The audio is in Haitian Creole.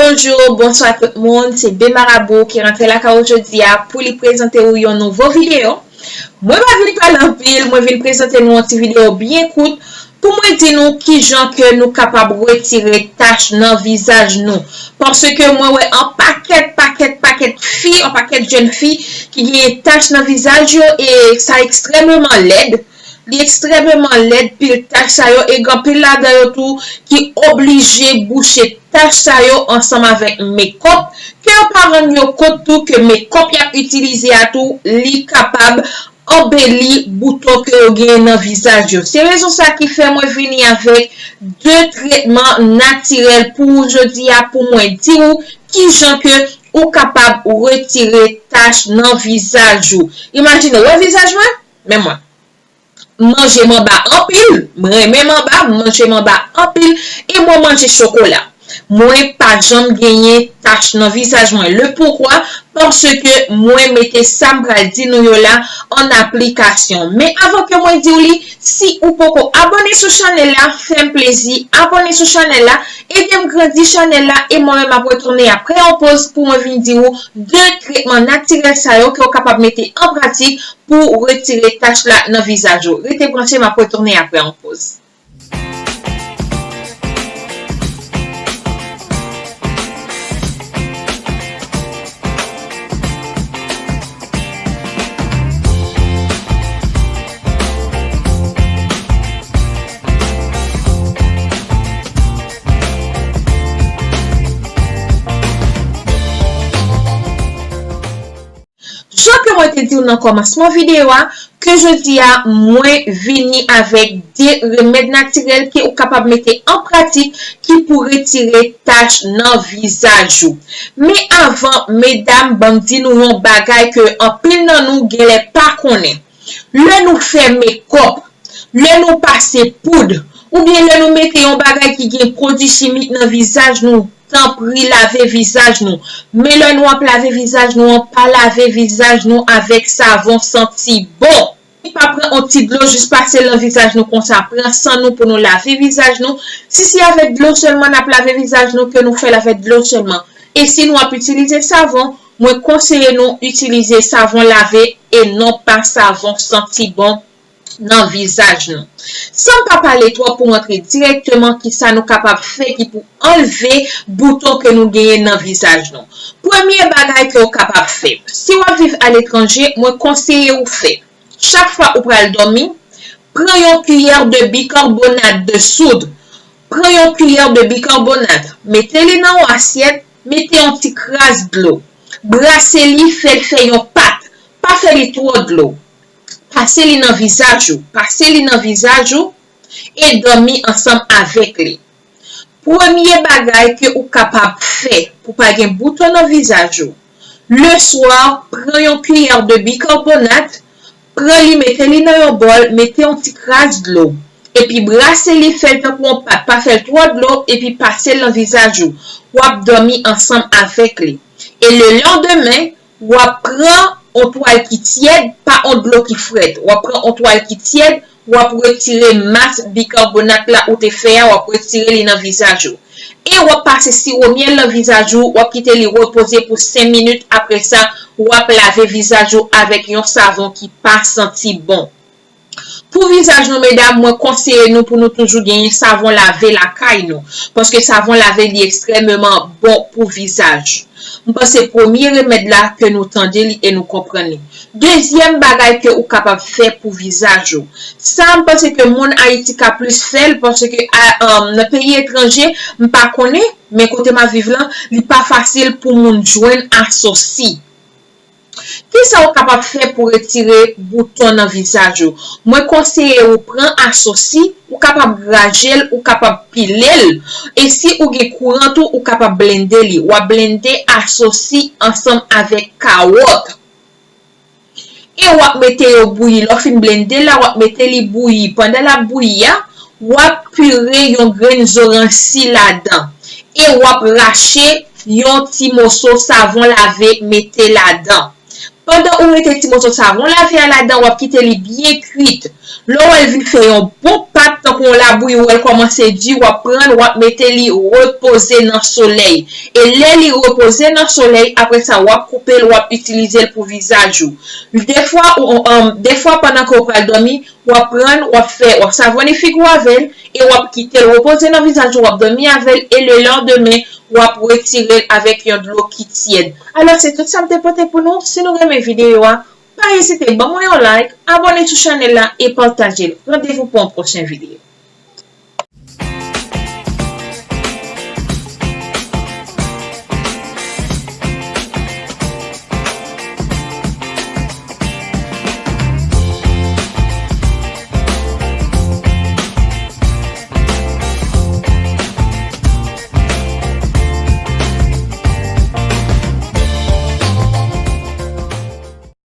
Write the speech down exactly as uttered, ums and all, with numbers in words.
Bonjou, bonswa tout moun, se B Marabou ki rantre lakay ou jodi a pou li prezante ou yon nouvo videyo. Mwen pa vin pale anpil, mwen vin prezante nou yon ti videyo byen kout pou mwen di nou kijan ke nou kapab retire tach nan vizaj nou. Paske mwen wè yon pakèt, pakèt, pakèt fi, yon pakèt jèn fi ki genyen tach nan vizaj yo e sa ekstrèmeman lèd. Li ekstrèmeman lèd pil tach sa yo e gen anpil ladan yo tou ki oblije bouche tach sa yo ansanm avèk mekòp ke yo pa rann yo kont tou ke mekòp y ap itilize a tou li kapab anbeli bouton ke yo genyen nan vizaj yo. Se rezon sa ki fè mwen vini avèk de tretman natirèl pou ou jodi a pou mwen di ou kijan ke ou kapab retire tach nan vizaj ou. Imajine, ou wè vizaj mwen? Men mwen. Manje manba anpil, m renmen manba, m manje manba anpil, e mwen manje chokola. Mwen pa janm genyen tach nan vizaj mwen. Le poukwa? Paske mwen mete sa m pral di nou yo la an aplikasyon. Men avan ke mwen di w li, si ou poko abòne sou chanèl la, fè m plezi, abòne sou chanèl la, ede m grandi chanèl la, e mwen menm ap retounen apre yon poz pou mwen vin di ou de tretman natirèl sa yo ke w kapab mete an pratik pou retire tach la nan vizaj ou. Rete branche, m ap retounen apre yon poz. Jan ke mwen te di w nan kòmansman videyo a, ke jodi a mwen vini avèk de remèd natirèl ke ou kapab mete an pratik ki pou retire tach nan vizaj ou. Men avan, medam, ban m di nou yon bagay ke anpil nan nou genlè pa konnen. Lè nou fè mekòp, lè nou pase poud, oubyen lè nou mete yon bagay ki gen pwodui chimik nan vizaj nou, tanpri lave vizaj nou. Men lè nou ap lave vizaj nou an, pa lave vizaj nou avèk savon santi bon. Pa pran yon ti dlo, jis pase l nan vizaj nou konsa. Pran san nou pou nou lave vizaj nou. Si se avèk dlo sèlman n ap lave vizaj nou, ke nou fè l avèk dlo sèlman. E si nou ap itilize savon, mwen konseye nou itilize savon lave e non pa savon santi bon nan vizaj nou. San m pa pale twòp pou m antre dirèkteman kisa nou kapab fè ki pou anlve bouton ke nou genyen nan vizaj nou. Premye bagay ke w kapab fè, si w ap viv aletranje, mwen konseye w fè, chak fwa ou pral dòmi, pran yon kiyè de bikarbonat de soud. Pran yon kiyè de bikarbonat, mete li nan yon asyèt, mete yon ti kras dlo. Brase li, fè l fè yon pat. Pa fè li twò dlo. Pase li nan vizaj ou, pase li nan vizaj ou e dòmi ansanm avèk li. Premye bagay ke ou kapab fè pou pa gen bouton nan vizaj ou, leswa, pran yon kiyè de bikarbonat, pran li, mete li nan yon bòl, mete yon ti kras dlo, epi brase li, fè l tankou yon pat, pa fè l twò dlo, epi pase l nan vizaj ou. W ap dòmi ansanm avèk li. E le landemen, w ap pran yon twal ki tyèd, pa yon dlo ki frèt. W ap pran yon twal ki tyèd, w ap retire mas bikarbonat la ou te fè a, w ap retire li nan vizaj ou. E w ap pase siwo myèl nan vizaj ou, w ap kite li repoze pou senk minit. Apre sa, w ap lave vizaj ou avèk yon savon ki pa santi bon. Pou vizaj nou, medam, mwen konseye nou pou nou toujou genyen savon lave lakay nou, paske savon lave li ekstrèmeman bon pou vizaj. M panse premye remèd la ke nou tande li e nou konprann li. Dezyèm bagay ke ou kapab fè pou vizaj ou. Sa m panse ke moun Ayiti ka plis fè l, paske a, um, nan peyi etranje, m pa konnen, men kote m ap viv lan, li pa fasil pou moun jwenn asosi. Kisa ou kapab fè pou retire bouton nan vizaj ou? Mwen konseye ou pran asosi, ou kapab graje l, ou kapab pile l. E si ou gen kouran tou, ou kapab blende li. W ap blende asosi ansanm avèk kawòt. E w ap mete yo bouyi. Lè w fin blende la, w ap mete li bouyi. Pandan l ap bouyi a, w ap pire yon grenn zoranj si ladan. E w ap rache yon ti moso savon lave mete ladan. Pandan ou mete ti moso savon lave a ladan, w ap kite li byen kwit. Lè w wè l vin fè yon bon pat, tankou yon labouyi, ou wè l kòmanse di, w ap pran l, w ap mete li repoze nan solèy. E lè li repoze nan solèy, apre sa, w ap koupe l, w ap itilize l pou vizaj ou. Defwa, ou, um, defwa pandan ke w pral dòmi, w ap pran l, w ap fè, w ap savone figi w avè l, e w ap kite l repoze nan vizaj ou, w ap dòmi avè l, e lelandemen, w ap retire l avèk yon dlo ki tyèd. Alò, se tout sa m te pote pou nou. Si nou renmen videyo a, pa ezite ban mwen yon like, abòne sou chanèl la e pataje l. Randevou pou yon pwochen videyo.